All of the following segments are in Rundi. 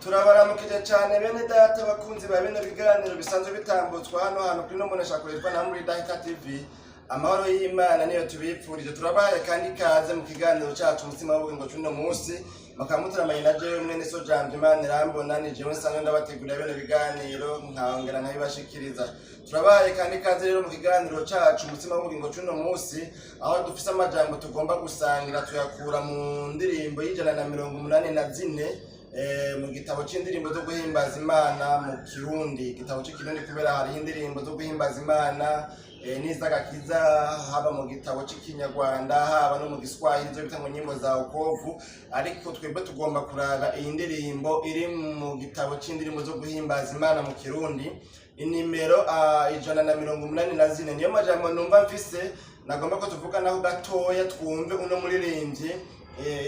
Turabaramukije cyane bene data bakunzi ba bino biganiro bisanzwe bitambutswa hano hantu kuri no mboneshakure yitwa Ntambwe Idahita TV. Amahoro y'Imana niyo tubipfurije. Turabahaye kandi ikaze mu kiganiro cyacu Umutsima w'Ubugingo cy'uno munsi. Mukaba muturamanye na jewe mwene so Jambo Imana irambona. Ni jewe nsanzwe ndabategurira bino biganiro, nkongera nkabibashikiriza. Turabahaye kandi ikaze rero mu kiganiro cyacu Umutsima w'Ubugingo cy'uno munsi, aho dufise amajambo tugomba gusangira. Tuyakura mu ndirimbo y'184 mu gitabo c'indirimbo zo guhimbaza Imana mu Kirundi, igitabo c'Ikirundi, kubera hariho indirimbo zo guhimbaza Imana n'iz'agakiza, haba mu gitabo c'Ikinyarwanda, haba no mu Giswahili, izo bita ngo nyimbo za wokovu. Ariko twebwe tugomba kuraba iyi ndirimbo iri mu gitabo c'indirimbo zo guhimbaza Imana mu Kirundi, inimero 184. Niyo majambo numva mfise nagomba ko tuvuganaho gatoya, twumve uno muririmbyi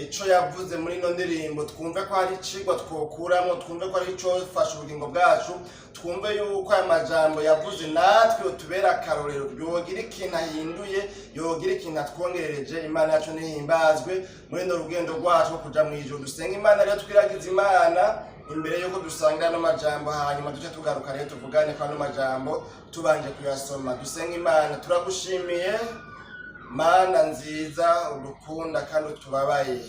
ico yavuze muri ino ndirimbo, twumve ko hari icigwa twokuramo, twumve ko hari ico fasha ubugingo bwacu, twumve yuko aya majambo yavuze natwe yotubera akarorero, yogira ikintu ahinduye, yogira ikintu atwongerereje. Imana yacu nihimbazwe muri ino rugendo rwacu rwo kuja mw'ijuru. Dusenga Imana rero, twiragiza Imana imbere yuko dusangira ano majambo, hanyuma duce tugaruka rero tuvugane ko ano majambo tubanje kuyasoma. Dusenga Imana. Turagushimiye, Mana nziza udukunda kandi utubabaye.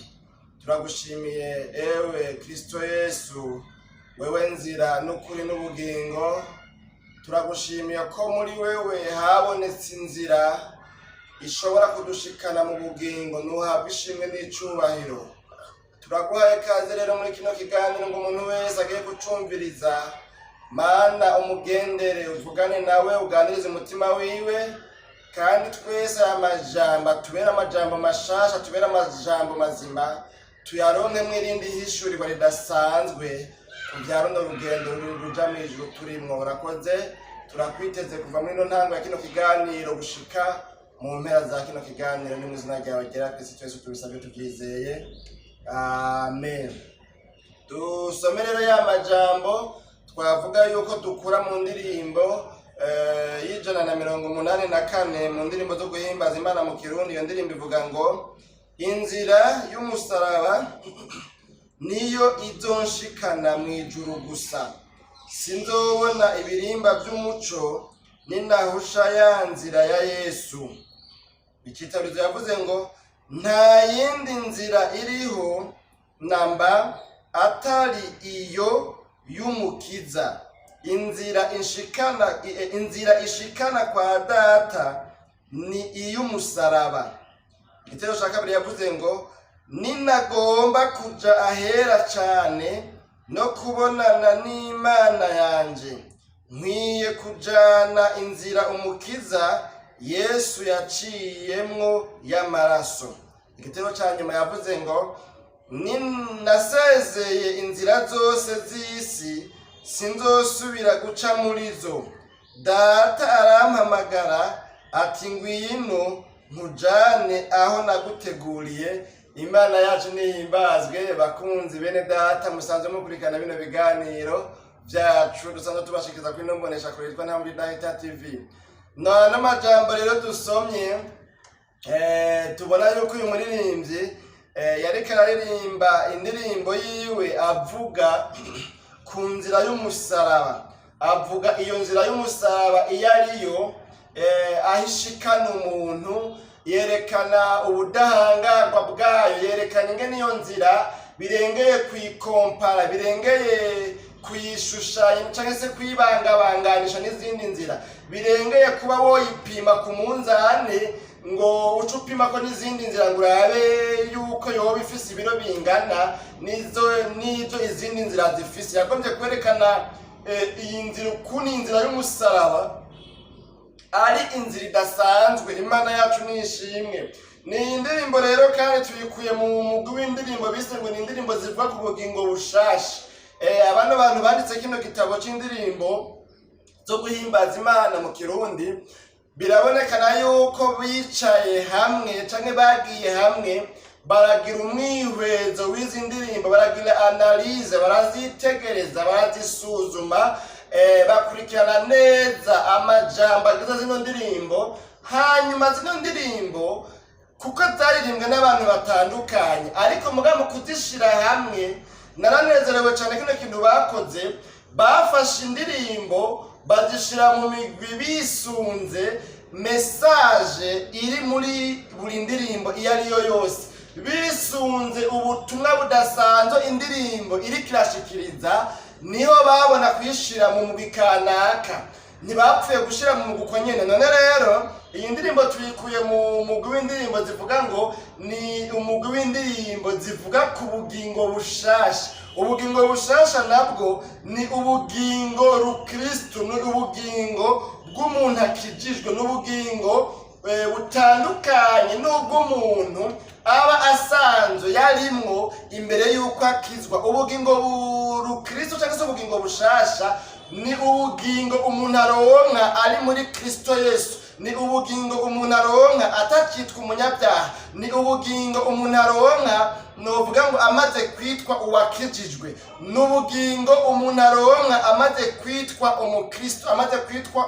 Turagushimiye ewe Kristo Yesu, wewe nzira n'ukuri n'ubugingo. Turagushimiye ko muri wewe habonetse inzira ishobora kudushikana mu bugingo. Ntuhabwe ishimwe n'icubahiro. Turaguhaye ikaze rero muri kino kiganiro, ngo umuntu wese agiye kucumviriza, Mana, umugendere, uvugane nawe, uganirize umutima wiwe, kandi twese aya majambo atubere amajambo mashasha, atubere amajambo mazima, tuyaronkemwo irindi hishurirwa ridasanzwe ku bya runo rugendo ruja mw'ijuru turimwo. Urakoze, turakwiteze kuva muri ino ntango ya kino kiganiro gushika mu mpera za kino kiganiro. Ni mu izina ryawe ryera Kristo twese tubisabye tubyizeye, amen. Dusome rero ya majambo twavuga yuko dukura mu ndirimbo y'184 mu ndirimbo zo guhimbaza Imana mu Kirundi. Iyo ndirimbo ivuga ngo: "Inzira y'umusaraba niyo izonshikana mu ijuru gusa, sinzobona ibirimba by'umuco ninahusha ya nzira ya Yesu." Icitarizo yavuze ngo: "Nta yindi nzira iriho namba atari iyo y'Umukiza, inzira inshikana, inzira ishikana kwa Data ni iy'umusaraba." Igitero cya kabiri yavuze ngo: "Ninagomba kuja ahera cane no kubonana n'Imana yanje, nkwiye kujana inzira Umukiza Yesu yaciyemwo y'amaraso." Igitero cya nyuma yavuze ngo: "Nasezeye inzira zose z'isi, sinzosubira guca muri zo. Data arampamagara ati: 'Ngwino nkujane aho naguteguriye.'" Imana yacu nihimbazwe. Bakunzi bene data musanzwe mukurikirana bino biganiro byacu dusanzwe tubashikiza kuri ino mboneshakure yitwa Ntambwe Idahita TV, n'amajambo rero dusomye, tubona yuko uyu muririmbyi yariko araririmba indirimbo yiwe avuga ku nzira y'umusaraba, avuga iyo nzira y'umusaraba iyo ariyo, aho ishikana umuntu, yerekana ubudahangarwa bwayo, yerekana ingene iyo nzira birengeye kuyikompara, birengeye kuyishushanya cyangwa se kuyibangabanganisha n'izindi nzira, birengeye kuba woyipima ku munzane ngo uce upima ko n'izindi nzira, ngo urabe yuko yoba ifise ibiro bingana n'izo n'izo izindi nzira zifise. Yagombye kwerekana iyi nzira ukuntu inzira y'umusaraba ari inzira idasanzwe. Imana yacu nishimwe. Ni indirimbo rero kandi tuyikuye mu mugwi w'indirimbo bise ngo ni indirimbo zivuga ku bugingo bushasha. Abano bantu banditse kino gitabo c'indirimbo zo guhimbaza Imana mu Kirundi, birabonekana yuko bicaye hamwe canke bagiye hamwe, baragira umwihwezo w'izi ndirimbo, baragira analyse, barazitegereza, barazisuzuma, bakurikirana neza amajambo agize zino ndirimbo. Hanyuma zino ndirimbo, kuko zaririmbwe n'abantu batandukanye, ariko muga mu kuzishira hamwe, naranezerewe cyane kino kintu. bakoze, bafashe indirimbo bazishyira mu migwi bisunze message iri muri buri ndirimbo iyo ari yo yose, bisunze ubutumwa budasanzwe indirimbo iriko irashikiriza, niho babona kuyishira mu mugwi kanaka. Ntibapfuye gushyira mu mugwi uko nyene. None rero iyi ndirimbo tuyikuye mu mugwi w'indirimbo zivuga ngo ni umugwi w'indirimbo zivuga ku bugingo bushasha. Ubugingo bushasha nabwo ni ubugingo rukristu, ni ubugingo bw'umuntu akijijwe, n'ubugingo butandukanye n'ubw'umuntu aba asanzwe yarimwo imbere y'uko akizwa. Ubugingo rukristo cyangwa se ubugingo bushasha ni ubugingo umuntu aronka ari muri Kristo Yesu, ni ubugingo umuntu aronka atakitwa umunyabyaha, ni ubugingo umuntu aronka novuga ngo amaze kwitwa uwakijijwe, ni ubugingo umuntu aronka amaze kwitwa umukristo, amaze kwitwa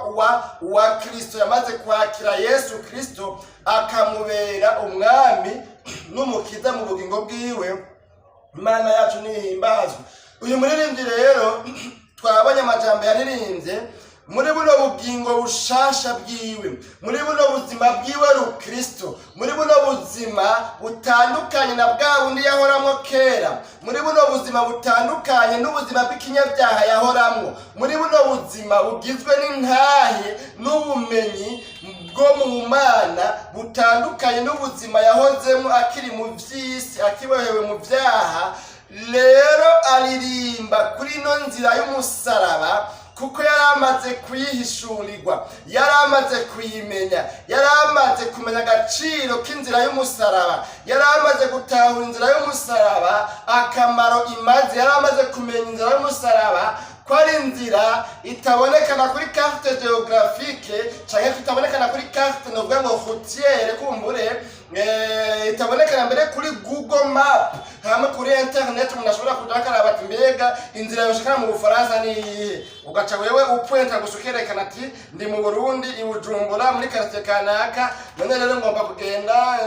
uwa Kristo, yamaze kwakira Yesu Kristo akamubera umwami n'umukiza mu bugingo bwiwe. Imana yacu nihimbazwe. Uyu muririmbyi rero twabonye amajambo yaririmbye muri buno bugingo bushasha bwiwe, muri buno buzima bwiwe rukristo, muri buno buzima butandukanye na bwa bundi yahoramwo kera, muri buno buzima butandukanye n'ubuzima bw'ikinyabyaha yahoramwo, muri buno buzima bugizwe n'intahe n'ubumenyi bwo mu Mana, butandukanye n'ubuzima yahozemo akiri mu vy'isi, akibohewe mu vyaha. Rero aririmba kuri ino nzira y'umusaraba kuko yari amaze kuyihishurirwa, yari amaze kuyimenya, yari amaze kumenya agaciro k'inzira y'umusaraba, yari amaze gutahura inzira y'umusaraba akamaro imaze, yari amaze kumenya inzira y'umusaraba ko ari inzira itabonekana kuri carte géographique canke itabonekana kuri carte novuga ngo routière, kumbure itabonekana mbere kuri Google Map, hamwe kuri internet umuntu ashobora kuja akaraba ati: "Mbega inzira yoshikana mu Bufaransa ni iyihe?" Ugaca wewe upointa gusa ukerekana ati: "Ndi mu Burundi, i Bujumbura, muri quartier kanaka, none rero ngomba kugenda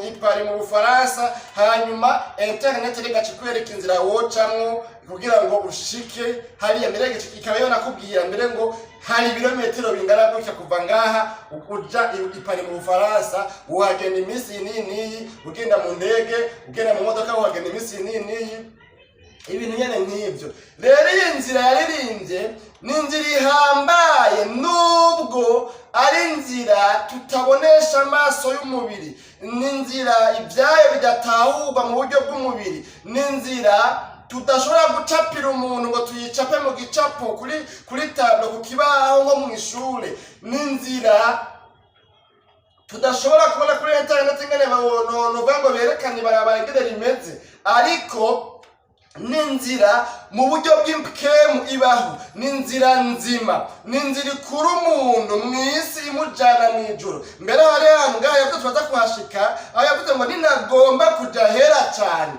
i Paris mu Bufaransa." Hanyuma internet igaca ikwereka inzira wocamwo kugira ngo ushike hariya, mbere ikaba yo nakubwira mbere ngo hari ibirometero bingana gutya kuva ngaha uja i Paris mu Bufaransa, uhagenda iminsi iyi n'iyi, ugenda mu ndege, ugenda mu modoka, uhagenda iminsi iyi n'iyi, ibintu nyene nk'ivyo. Rero iyi nzira yaririmbye ni inzira ihambaye, nubwo ari inzira tutabonesha amaso y'umubiri, ni inzira ibyayo bidatahurwa mu buryo bw'umubiri, ni inzira tudashobora gucapira umuntu ngo tuyicape mu gicapo kuri tableau, ku kibaho nko mu ishure, ni inzira tudashobora kubona kuri internet ingene novuga ngo berekane ibarabara ingene rimeze, ariko ni inzira mu buryo bw'impwemu ibaho, ni inzira nzima, ni inzira ikura umuntu mu isi imujana mu ijuru. Mbere hari ahantu ngaho yavuze, tubaza kuhashika, aho yavuze ngo: "Ninagomba kuja hera cyane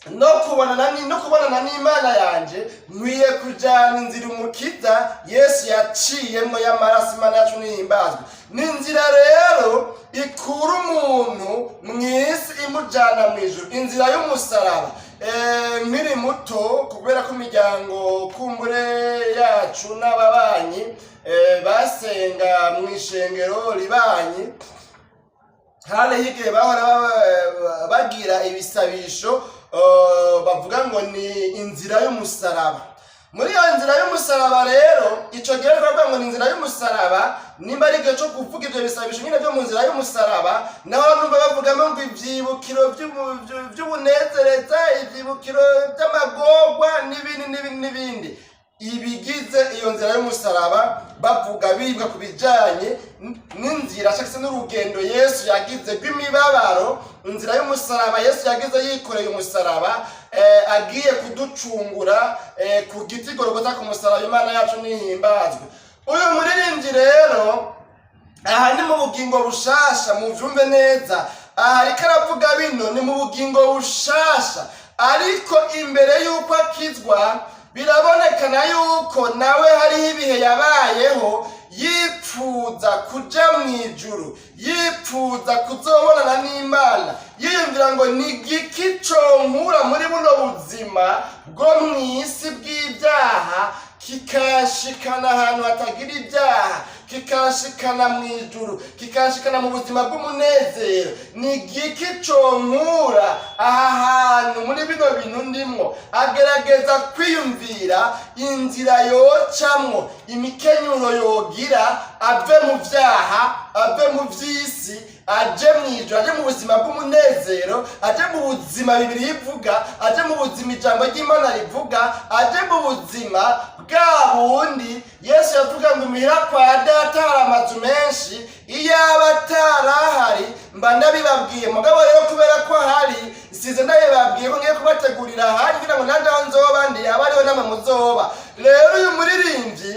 no kubonana n'Imana yanje, nkwiye kujana inzira umukiza Yesu yaciyemwo y'amaraso." Imana yacu nihimbazwe. Ni inzira rero ikura umuntu mu isi imujana mu ijuru, inzira y'umusaraba. Nkiri muto, kubera ko imiryango kumbure yacu n'ababanyi basenga mu ishengero ribanyi, hariho igihe bahora bagira ibisabisho bavuga ngo ni inzira y'umusaraba. Muri iyo nzira y'umusaraba rero, ico gihe turavuga ngo ni inzira y'umusaraba, nimba ari igihe co kuvuga ivyo bisabisho nyine vyo mu nzira y'umusaraba, naho numva bavugamo ngo ivyibukiro vy'ubunezereza, ivyibukiro vy'amagorwa n'ibindi n'ibindi n'ibindi ibigize iyo nzira y'umusaraba, bavuga bibuka ku bijanye n'inzira cyangwa se n'urugendo Yesu yagize rw'imibabaro, inzira y'umusaraba Yesu yagize yikoreye umusaraba, agiye kuducungura ku giti Gorogota ku musaraba. Imana yacu nihimbazwe. Uyu muririmbyi rero aha ni mu bugingo bushasha, muvyumve neza, aha ariko aravuga bino ni mu bugingo bushasha, ariko imbere y'uko akizwa birabonekana yuko nawe hariho ibihe yabayeho. Yipfuza kuja mu ijuru, yipfuza kuzobonana n'Imana, yiyumvira ngo: "Ni giki conkura muri buno buzima bwo mw'isi bw'ibyaha, kikanshikana ahantu hatagira ibyaha, kikanshikana mu ijuru, kikanshikana mu buzima bw'umunezero? Ni giki conkura aha hantu muri bino bintu ndimwo?" Agerageza kwiyumvira inzira yocamwo, imikenyuro yogira ave mu vyaha, ave mu vy'isi, aje mu ijuru, aje mu buzima bw'umunezero, aje mu buzima Bibiliya ivuga, aje mu buzima ijambo ry'Imana rivuga, aje mu buzima bwa bundi Yesu yavuga ngo: "Imuhira kwa Data hari amazu menshi, iyaba atarahari mba ndabibabwiye. Mugabo rero kubera ko ahari, size ndabibabwiye ko ngiye kubategurira ahari, kugira ngo nanjye aho nzoba ndi abe ariho namwe muzoba." Rero uyu muririmbyi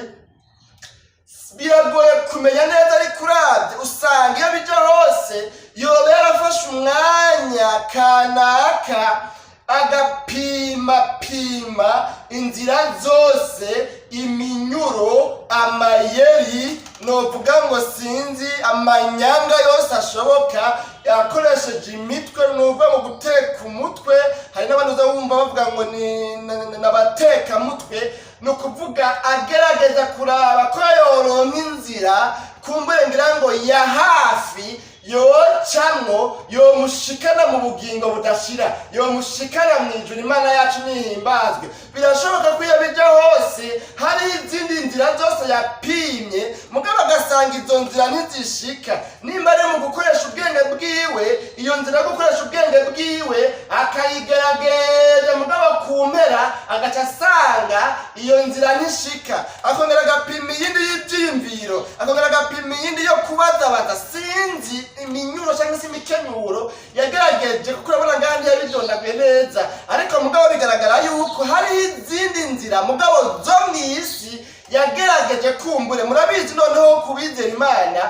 biragoye kumenya neza, ariko urabye usanga iyo bijya hose yoba yarafashe umwanya kanaka agapima pima inzira zose, iminyuro, amayeri, novuga ngo sinzi, amanyanga yose ashoboka akoresheje imitwe, nuvuga ngo guteka umutwe. Hari n'abandi uza wumva bavuga ngo ni n'abatekamutwe. Ni ukuvuga agerageza kuraba ko yoronka inzira kumbure ngira ngo ya hafi yocamwo, yomushikana mu bugingo budashira, yomushikana mu ijuru. Imana yacu nihimbazwe. Birashoboka ko iyo bija hose hari izindi nzira zose yapimye, mugabo agasanga izo nzira ntizishika. Nimba ari mu gukoresha ubwenge bwiwe, iyo nzira yo gukoresha ubwenge bwiwe akayigerageza, mugabo ku mpera agaca asanga iyo nzira ntishika. Akongera agapima iyindi y'ibyiyumviro, akongera agapima iyindi yo kubazabaza, sinzi iminyuro cyangwa se imikenyuro yagerageje, kuko urabona ngaha ntiyabidondaguye neza. Ariko mugabo bigaragara yuko hari izindi nzira mugabo zo mu isi yagerageje. Kumbure murabizi, noneho kubizera Imana,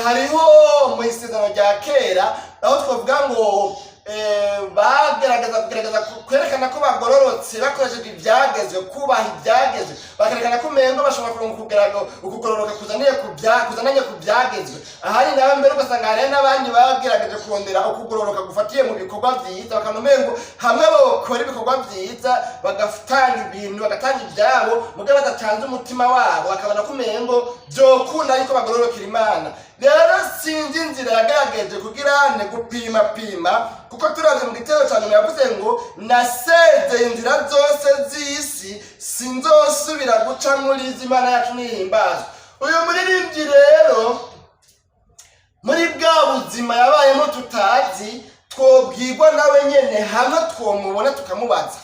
hariho mu Isezerano rya Kera aho twavuga ngo bagerageza kugerageza kwerekana ko bagororotse bakoresheje ibyagezwe, kubaha ibyagezwe, bakerekana ko umengo bashobora kuronka ukugororoka kuzaniye ku kuzananye ku byagezwe. Ahandi nawe mbere ugasanga hariho n'abandi bagerageje kurondera ukugororoka gufatiye mu bikorwa byiza, bakabona umengo hamwe bokora ibikorwa byiza, bagatanga ibintu, bagatanga ibyabo, mugabo badatanze umutima wabo, bakabona ko umengo byokunda yuko bagororokera Imana. Rero sinzi inzira yagerageje kugira ne gupima pima, kuko turavye mu gitero ca nyuma yavuze ngo: "Nasezeye inzira zose z'isi, sinzosubira guca muri izi." Imana yacu nihimbazwe. Uyu muririmbyi rero muri bwa buzima yabayemo tutazi, twobwirwa nawe nyene hamwe twomubona tukamubaza.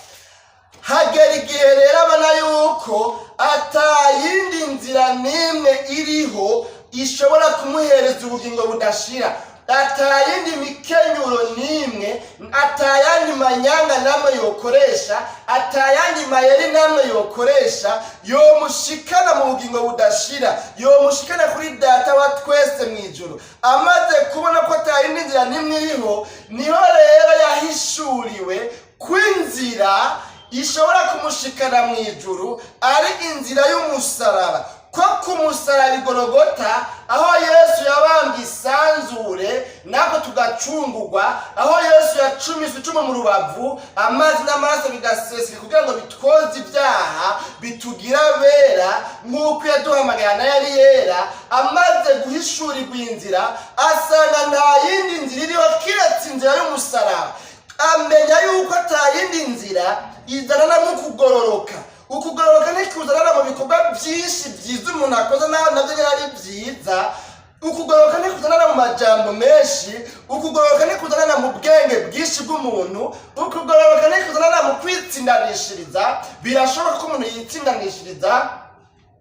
Hagera igihe rero abona yuko atayindi nzira n'imwe iriho ishobora kumuhereza ubugingo budashira, atayindi mikenyuro n'imwe, atayandi manyanga namwe yokoresha, atayandi mayeri namwe yokoresha yomushikana mu bugingo budashira, yomushikana kuri Data wa twese mu ijuru. Amaze kubona ko atayindi nzira n'imwe iriho, niho rero yahishuriwe kw'inzira ishobora kumushikana mu ijuru ari inzira y'umusaraba, ko ku musaraba Igorogota, aho Yesu yabambwe isanzure natwe tugacungurwa, aho Yesu yacumiswe icumu mu rubavu, amazi n'amaraso bigaseseka kugira ngo bitwoze ibyaha, bitugira bera nk'uko yaduhamagaye nayo ari yera. Amaze guhishurirwa inzira, asanga nta yindi nzira iriho kiretse inzira y'umusaraba. Amenya yuko atayindi nzira izanana mu kugororoka. Ukugororoka ntikuzanana mu bikorwa byinshi byiza umuntu akoze, naho nabyo nyine ari byiza. Ukugororoka ntikuzanana mu majambo menshi. Ukugororoka ntikuzanana mu bwenge bwinshi bw'umuntu. Ukugororoka ntikuzanana mu kwitsindanishiriza. Birashoboka ko umuntu yitsindanishiriza,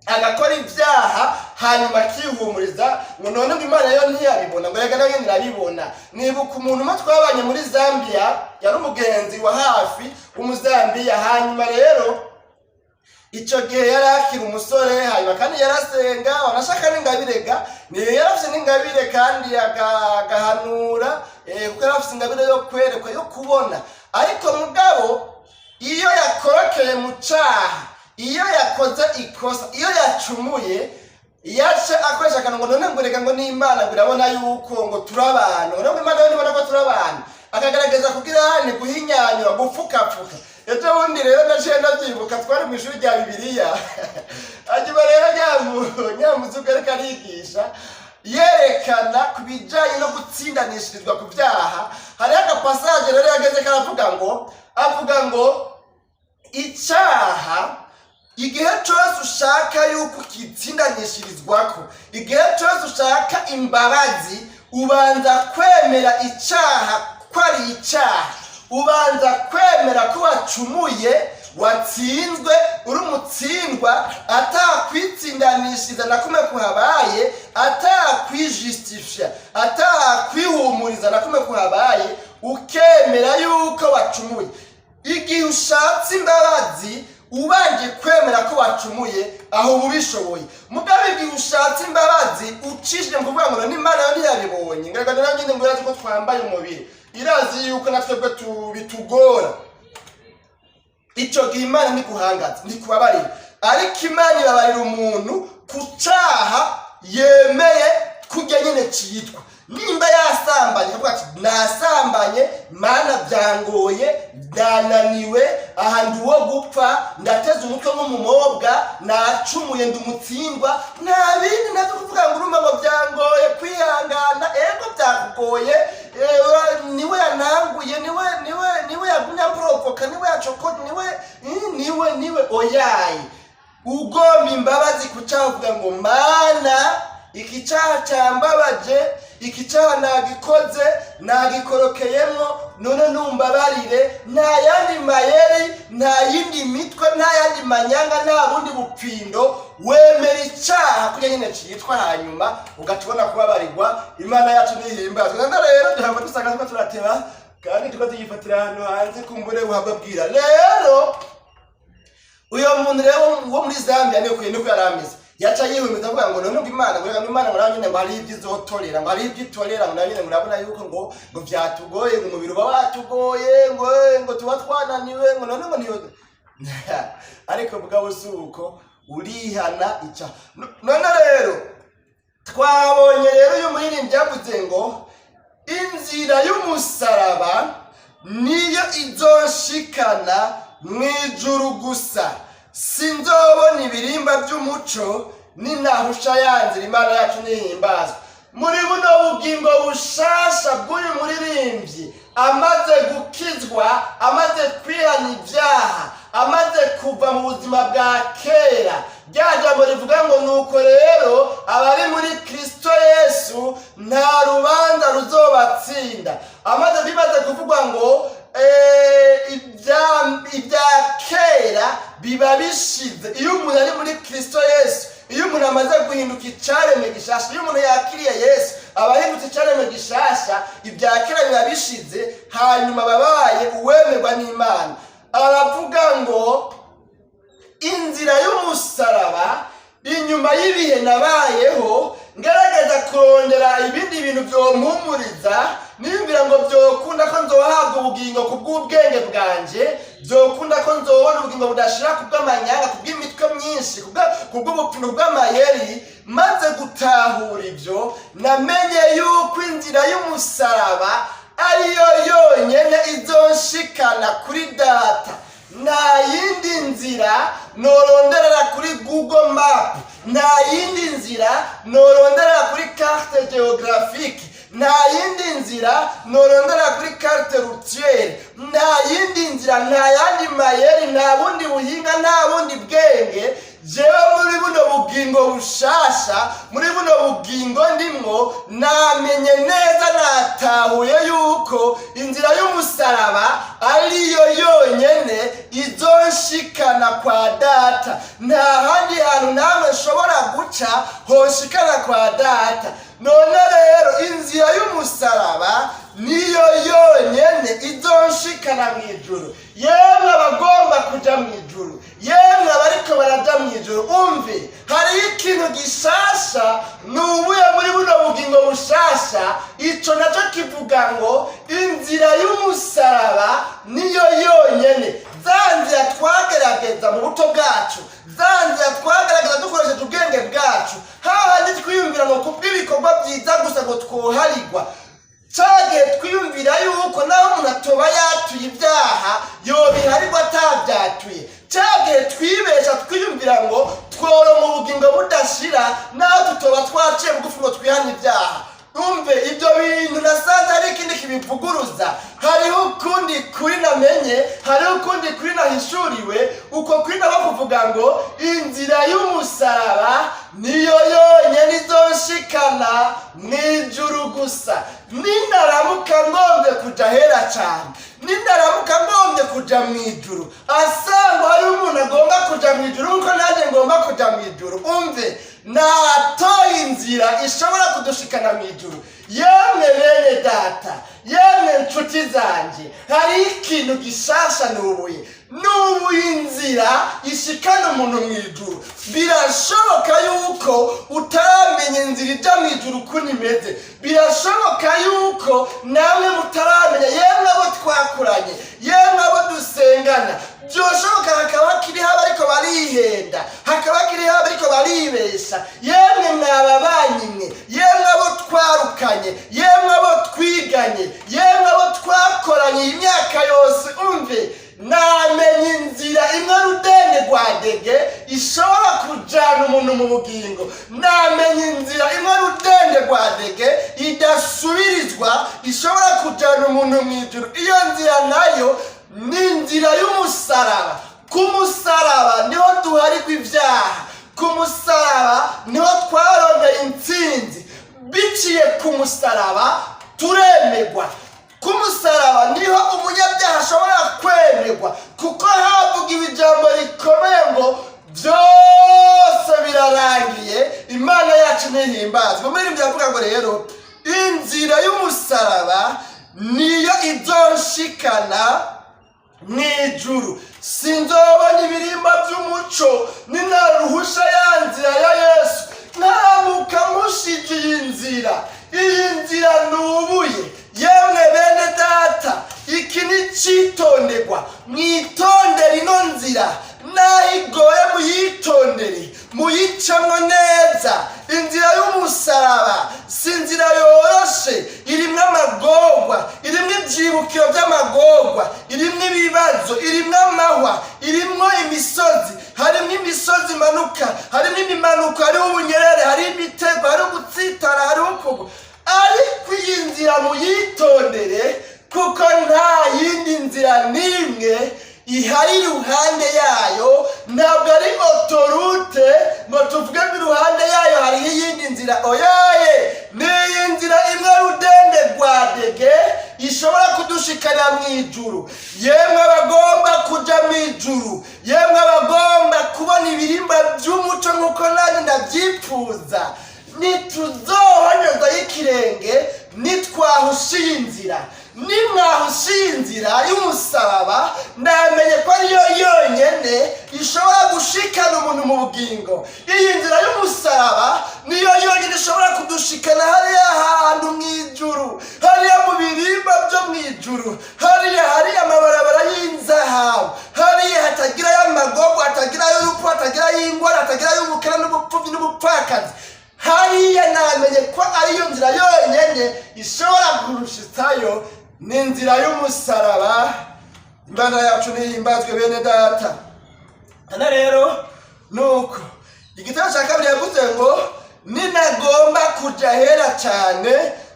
agakora ibyaha, hanyuma akihumuriza ngo none ngo Imana yo ntiyabibona, ngo reka nayo irabibona. Nibuka umuntu umwe twabanye muri Zambia, yari umugenzi wa hafi w'Umuzambiya. Hanyuma rero icyo gihe yari akiri umusore, hanyuma kandi yarasenga, wanashaka n'ingabire ga niyo yari afite n'ingabire, kandi agahanura, kuko yari afite ingabire yo kwerekwa, yo kubona. Ariko mugabo iyo yakorokeye mu cyaha, iyo yakoze ikosa, iyo yacumuye. Yaca akoresha akantu ngo none ngo reka ngo n'Imana ngo irabona yuko ngo turi abantu, ngo none Imana yo ntibona ko turi abantu, akagaragaza kugira hani guhinyanyura, gupfukapfuka. Ejo bundi rero naciye ndabyibuka, twari mu ishuri rya Bibiliya. Hanyuma rero nyamuzuga ariko arigisha yerekana ku bijyanye no gutsindanishirizwa ku byaha. Hariho agapassage rero yageze karavuga ngo, avuga ngo icyaha, igihe cyose ushaka yuko ukitsindanishirizwako, igihe cyose ushaka imbabazi, ubanza kwemera icyaha ko ari icyaha, ubanza kwemera ko wacumuye, watsinzwe, uri umutsindwa, atakwitsindanishiriza na kumwe kuhabaye, atakwijustifia, atakwihumuriza na kumwe kuhabaye, ukemera yuko wacumuye. Igihe ushatse imbabazi ubanje kwemera ko wacumuye, aho uba ubishoboye. Mugabo igihe ushatse imbabazi ucishije mu kuvuga ngo n'Imana yo ntiyabibonye, ngaragara nayo nyine ngo irazi ko twambaye umubiri, irazi yuko na twebwe bitugora, icyo gihe Imana ntiguhangaza, ntikubabarira. Ariko Imana ibabarira umuntu ku cyaha yemeye kujya nyine cyitwa. Nimba yasambanye, akavuga ati: "Nasambanye, Mana, byangoye, byananiwe, aha ndi uwo gupfa, ndateze umutwe nk'umumobwa, nacumuye, ndi umutsindwa." Nta bindi nabyo kuvuga ngo urumva ngo byangoye kwihangana. Ego, byakugoye, niwe yananguye, niwe yagumye amprovoka, niwe yacoko, niwe niwe niwe oyaye. Ugomba imbabazi ku cyaha, uvuga ngo: "Mana, iki cyaha cyambabaje, iki cyaha nagikoze, nagikorokeyemo, none numbabarire." Nta yandi mayeri, nta yindi mitwe, nta yandi manyanga, nta bundi bupfindo. Wemera icyaha kugira nyine cyitwa, hanyuma ugaca ubona kubabarirwa. Imana yacu nihimbazwe. None rero duhava dusanga turiko turateba kandi turiko tuyifatira ahantu hanze. Kumbure buhabwa bwira. Rero uyo muntu rero wo muri Zambia niko yari ameze. Yaca yihumeza avuga ngo none ngo Imana, ngo reka ngo Imana ngo nayo nyine ngo hari ibyo izotorera, ngo hari ibyo itorera, ngo nayo nyine ngo urabona yuko ngo vyatugoye, ngo umubiri uba watugoye, ngo tuba twananiwe, ngo none ngo niyo. Ariko mugabo si uko, urihana ica. None rero twabonye rero uyu muririmbyi yavuze ngo inzira y'umusaraba niyo izonshikana mu ijuru gusa, sinzobona ibirimba by'umuco ninahusha ya nzira. Imana yacu nihimbazwa. Muri buno bugingo bushasha bw'uyu muririmbyi, amaze gukizwa, amaze kwihana ibyaha, amaze kuva mu buzima bwa kera, rya jambo rivuga ngo nuko rero abari muri Kristo Yesu nta rubanza ruzobatsinda, amaze bimaze kuvugwa ngo ibya kera biba bishize. Iyo umuntu ari muri Kristo Yesu, iyo umuntu amaze guhinduka icaremwe gishasha, iyo umuntu yakiriye Yesu aba ahindutse icaremwe gishasha, ibya kera biba bishize, hanyuma babaye uwemerwa n'Imana. Aravuga ngo inzira y'umusaraba, inyuma y'ibihe nabayeho ngerageza kurondera ibindi bintu byompumuriza, niyumvira ngo byokunda ko nzohabwa ubugingo ku bw'ubwenge bwanje, byokunda ko nzobona ubugingo budashira ku bw'amanyanga, ku bw'imitwe myinshi, ku bw'ubupfundo bw'amayeri, maze gutahura ibyo, namenye yuko inzira y'umusaraba ariyo yonyene izonshikana kuri Data. Nta yindi nzira noronderera kuri Google Map, nta yindi nzira noronderera kuri carte géographique, nta yindi nzira noronderera kuri carte routière, nta yindi nzira, nta yandi mayeri, nta bundi buhinga, nta bundi bwenge. Jewe muri buno bugingo bushasha, muri buno bugingo ndimwo, namenye neza, natahuye yuko inzira y'umusaraba ariyo yonyene izonshikana kwa Data. Nta handi hantu namwe nshobora guca honshikana kwa Data. None rero inzira y'umusaraba niyo yonyene izonshikana mu ijuru. Yemwe abagomba kuja mu ijuru, yemwe abariko baraja mu ijuru, umve, hariho ikintu gishasha nubuye muri buno bugingo bushasha. Ico naco kivuga ngo inzira y'umusaraba niyo yonyene. Za nzira twagerageza mu buto bwacu, za nzira twagerageza dukoresheje ubwenge bwacu, haba byiza gusa ngo twoharigwa. Cagihe twiyumvira yuko naho umuntu atoba yatuye ibyaha, yobiharirwa atabyatuye. Cagihe twibesha twiyumvira ngo tworonka ubugingo budashira naho tutoba twaciye bugufi ngo twihane ibyaha. Umve, ibyo bintu nasanze hari ikindi kibivuguruza. Hariho ukundi kuri namenye, hariho ukundi kuri nahishuriwe. Uko kuri nako kuvuga ngo inzira y'umusaraba niyo yonyine izonshikana mu ijuru gusa. Ninaramuka ngombye kuja hera cyane, ninaramuka ngombye kuja mu ijuru, asanga hariho umuntu agomba kuja mu ijuru nkuko nanjye ngomba kuja mu ijuru. Umve, natoye inzira ishobora kudushikana mu ijuru. Yemwe bene data, yemwe nshuti zanjye, hari ikintu gishasha nubuye. Nubuye inzira ishikana umuntu mu ijuru. Birashoboka yuko utaramenya inzira ijya mu ijuru ukuntu imeze. Birashoboka yuko namwe mutaramenya, yemwe abo twakuranye, yemwe abo dusengana. Byoshoboka hakaba hakiriho abariko barihenda, hakaba hakiriho abariko baribesha. Yemwe mwababanyi mwe, yemwe abo twarukanye, yemwe abo twiganye, yemwe abo twakoranye imyaka yose, umve, namenye inzira imwe rudende rwa dege ishobora kujana umuntu mu bugingo. Namenye inzira imwe rudende rwa dege idasubirizwa ishobora kujana umuntu mu ijuru. Iyo nzira nayo ni inzira y'umusaraba. Ku musaraba niho duharigwa ibyaha, ku musaraba niho twarongeye intsinzi. Biciye ku musaraba turemegwa. Ku musaraba niho umunyabyaha ashobora kwemerwa, kuko havugiwe ijambo rikomeye ngo byose birarangiye. Imana yacu ntihimbazwe. Umuririmbyi avuga ngo rero inzira y'umusaraba niyo izonshikana mu ijuru. Sinzobona ibirimba by'umuco ninaruhusha ya nzira ya Yesu. Ntaramuka mushije iyi nzira, iyi nzira nubuye. Yemwe bene data, iki ni cyitonderwa. Mwitondere ino nzira, naho igoye muyitondere, muyicamwo neza. Inzira y'umusaraba si inzira yoroshe. Irimwo amagorwa, irimwo ibyibukiro by'amagorwa, irimwo ibibazo, irimwo amahwa, irimwo imisozi. Harimwo imisozi imanuka, harimwo imimanuko, hariho ubunyerere, hariho imitego, hariho gutsitara, hariho ukugwa. Ariko iyi nzira muyitondere, kuko nta yindi nzira n'imwe ihari iruhande yayo. Ntabwo ari autoroute ngo tuvuge ngo iruhande yayo hariho iyindi nzira. Oyaye, ni iyi nzira imwe rudende rwa dege ishobora kudushikana mu ijuru. Yemwe abagomba kuja mu ijuru, yemwe abagomba kubona ibirimba by'umuco nk'uko nanjye ndabyipfuza, ntituzohonyozayo ikirenge nitwahushiye inzira. Nimwahushiye inzira y'umusaraba, namenye ko ariyo yonyene ishobora gushikana umuntu mu bugingo. Iyi nzira y'umusaraba niyo yonyine ishobora kudushikana hariya hantu mu ijuru, hariya mu birimba byo mu ijuru, hariya hari amabarabara y'inzahabu, hariya hatagirayo amagorwa, hatagirayo urupfu, hatagirayo ingwara, hatagirayo ubukene n'ubupfubyi n'ubupfakazi. Hariya namenye ko ariyo nzira yonyine ishobora kurushitsayo, ni inzira y'umusaraba. Imana yacu nihimbazwe, bene data. Hano rero nuko igitabo cya kabiri yavuze ngo ninagomba kuja hera cyane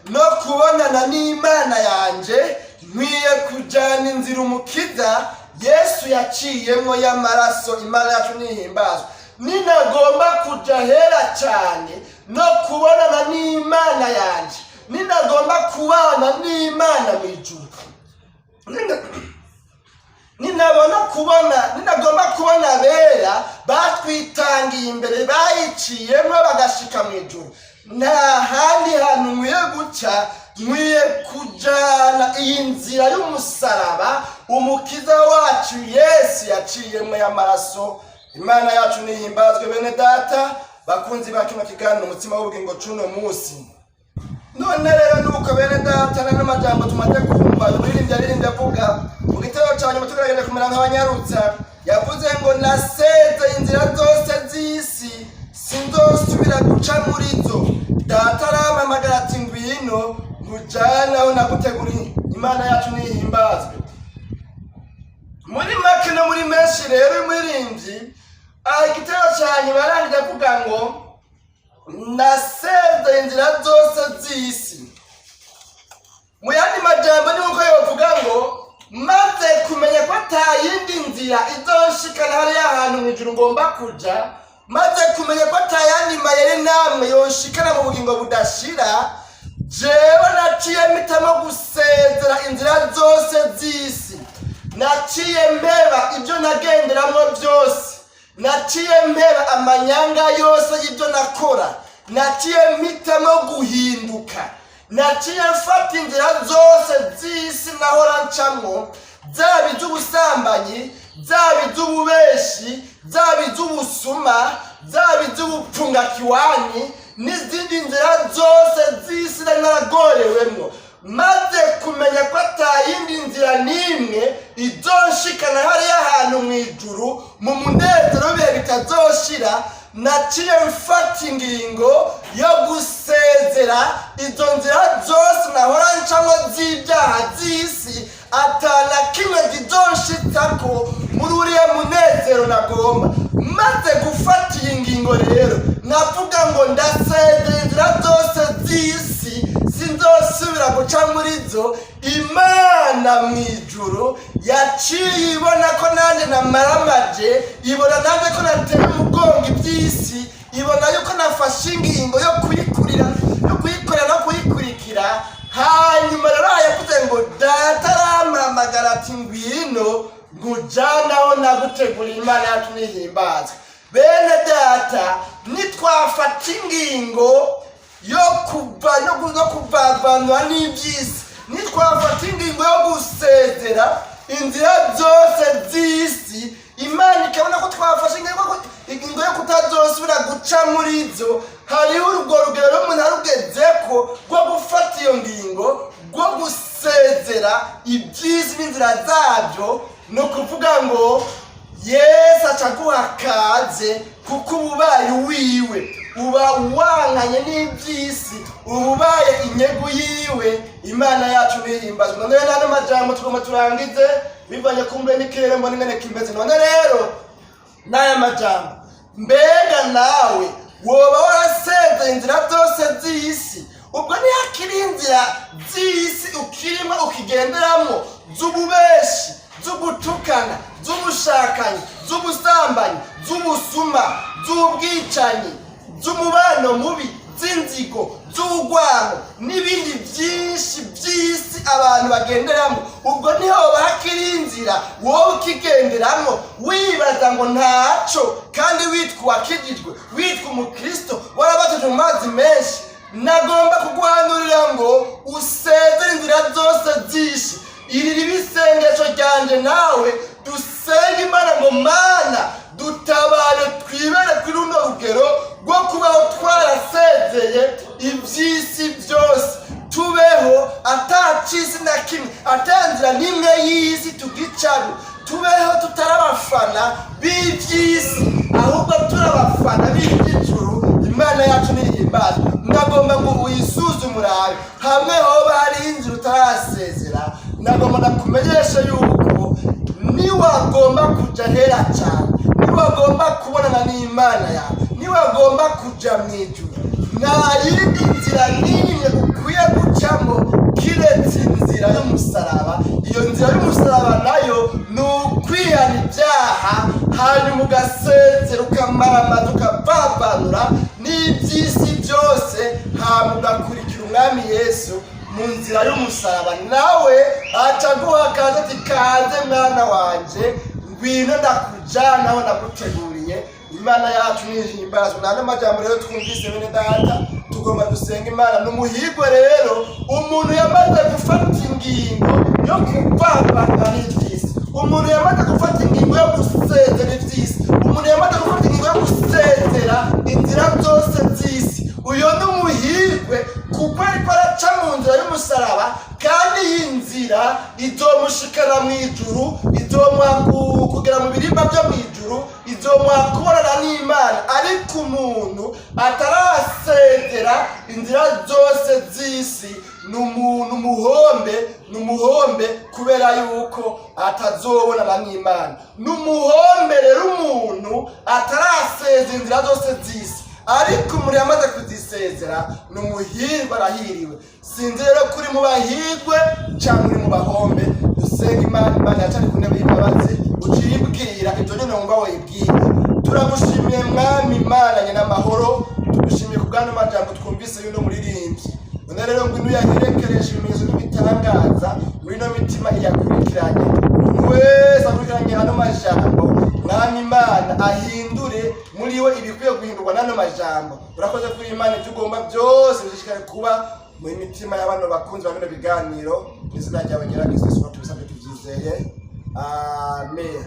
no kubonana n'Imana yanje, nkwiye kujana inzira Umukiza Yesu yaciyemo y'amaraso. Imana yacu nihimbazwe. Ninagomba kuja hera cyane no kubonana n'Imana yanje, ninagomba kubana n'Imana mu ijuru, ninabona kubona, ninagomba kubona abera batwitangiye imbere, bayiciyemo bagashika mu ijuru, nta handi hantu nkwiye guca. Nkwiye kujana iyi nzira y'umusaraba Umukiza wacu Yesu yaciyemo y'amaraso. Imana yacu nihimbazwe. Bene data, bakunzi ba kino kiganiro Umutsima w'Ubugingo cuno munsi, none rero nuko bene data, n'amajambo tumaze kumva umuririmbyi aririmbye avuga mu gitero ca nyuma, tugerageza kumera nk'abanyarutsa, yavuze ngo nasezeye inzira zose z'isi, sinzosubira guca muri zo. Data arampamagara. Yacu nihimbazwe. Muri make no muri menshi rero, uyu muririmbyi aha igitero cya nyuma arangiza avuga ngo: "Nasezeye inzira zose z'isi." Mu yandi majambo ni nkuko yovuga ngo: "Maze kumenya ko ata yindi nzira izonshikana hariya hantu mu ijuru ngomba kuja, maze kumenya ko ata yandi mayeri namwe yonshikana mu bugingo budashira, jewe naciye mpitamo gusezera inzira zose z'isi. Naciye mpeba ibyo nagenderamo byose, naciye mpeba amanyanga yose y'ibyo nakora, naciye mpitamo guhinduka, naciye mfata inzira zose z'isi nahora ncamwo, zaba iz'ubusambanyi, zaba iz'ububeshi, zaba iz'ubusuma, zaba iz'ubupfungakiwani n'izindi nzira zose z'isi nari naragorewemwo. Maze kumenya ko atayindi nzira n'imwe izonshikana hariya hantu mu ijuru mu munezero w'ibihe bitazoshira, naciye mfata ingingo yo gusezera izo nzira zose nahora ncamwo z'ibyaha z'isi, atana kimwe zizonshitsako muri uriya munezero nagomba. Maze gufata iyi ngingo rero, navuga ngo ndasezera inzira zose z'isi, sinzosubira guca muri zo. Imana mu ijuru yaciye ibona ko nanjye namaramaje, ibona nanjye ko nateye umugongo iby'isi, ibona yuko nafashe ingingo yo kuyikurira, yo kuyikorera no kuyikurikira. Hanyuma rero yavuze ngo: Data arampamagara ati: 'Ngwino nkujyane aho naguteguriye.' Imana yacu nihimbazwe. Bene data, nitwafata ingingo yo kuva no kuvavanura n'iby'isi, nitwafata ingingo yo gusezera inzira zose z'isi, Imana ikabona ko twafashe ingingo yo kutazosubira guca muri zo, hariho urwo rugero umuntu arugezeko rwo gufata iyo ngingo rwo gusezera iby'isi n'inzira zabyo, ni ukuvuga ngo Yesu aca aguha kaze, kuko uba ubaye uwiwe, uba wankanye n'iby'isi, uba ubaye inyegu yiwe. Imana yacu nihimbazwe. None rero n'ano majambo tugomba turangize, bivanye kumbe n'ikirere mbona ingene kimeze. None rero n'aya majambo, mbega nawe woba warasezeye inzira zose z'isi? Ubwo ntihakiri inzira z'isi ukirimo ukigenderamo, z'ububeshi, z'ugutukana, z'ubushakanyi, z'ubusambanyi, z'ubusuma, z'ubwicanyi, z'umubano mubi, z'inzigo, z'urwango n'ibindi byinshi by'isi abantu bagenderamo? Ubwo niho hakiri inzira wowe ukigenderamo, wibaza ngo ntaco, kandi witwa uwakijijwe, witwa umukristo, warabatijwe mu mazi menshi? Nagomba kuguhanurira ngo usezere inzira zose z'isi. Iri riba isengesho ryanje nawe, dusenge Imana ngo: "Mana, dutabare, twibere kuri runo rugero rwo kubaho twarasezeye iby'isi byose, tubeho atacisi na kimwe, atanzira n'imwe y'isi tugicamo, tubeho tutari abafana b'iby'isi, ahubwo turi abafana b'iby'ijuru." Imana yacu nihimbazwe. Nagomba ngo uyisuzume, urabe hamwe hoba hariho inzira utarasezera. Nagomba ndakumenyesha yuko niwagomba kuja hera cyane, niwagomba kubonana n'Imana yawe, niwagomba kuja mu ijuru, nta yindi nzira n'imwe ukwiye gucamo kiretse inzira y'umusaraba. Iyo nzira y'umusaraba nayo ni ukwihana ibyaha, hanyuma ugasezera, ukamaramaza, ukavavanura n'iby'isi byose, hanyuma ugakurikira Umwami Yesu mu nzira y'umusaraba. Nawe aca aguha akaze ati: "Kaze mwana wanje, ngwino ndakujana aho naguteguriye." Imana yacu nihimbazwe. Nta n'amajambo rero twumvise, bene data, tugomba dusenga Imana. Ni umuhigwe rero umuntu yamaze gufata ingingo yo kuvavanga n'iby'isi, umuntu yamaze gufata ingingo yo gusezera iby'isi, umuntu yamaze gufata ingingo yo gusezera inzira zose z'isi. Uyo ni umuhirwe, kuko ariko araca mu nzira y'umusaraba, kandi iyi nzira izomushikana mu ijuru, izomuha kugera mu birimba byo mu ijuru, izomuha kubonana n'Imana. Ariko umuntu atarasezera inzira zose z'isi, Ni umuntu umuhombe, ni umuhombe kubera yuko atazobonana n'Imana. Ni umuhombe rero umuntu atarasezera inzira zose z'isi, ariko umuntu yamaze kuzisezera ni umuhirwe, arahiriwe. Sinzi rero kuri mu bahirwe cyangwa uri mu bahombe. Dusenga Imana. Imana yacari ku ntebe y'imbabazi, ucibwira ibyo nyine wumva wibwira. Turagushimiye, Mwami Imana nyina amahoro, tugushimiye ku bw'ano majambo twumvise y'uno muririmbyi. None rero ngwino uyaherekereshe ibimenyetso n'ibitangaza muri ino mitima iyakurikiranye. Umuntu wese akurikiranye ano majambo, Mwami Imana, ahindure muri we ibikwiye guhindurwa n'ano majambo. Urakoze kuri Imana, ibyo ugomba byose bishishikare kuba mu mitima y'abano bakunzi ba bino biganiro. Mu izina ryawe ryera Kristo Yesu tubisabye tubyizeye, amen.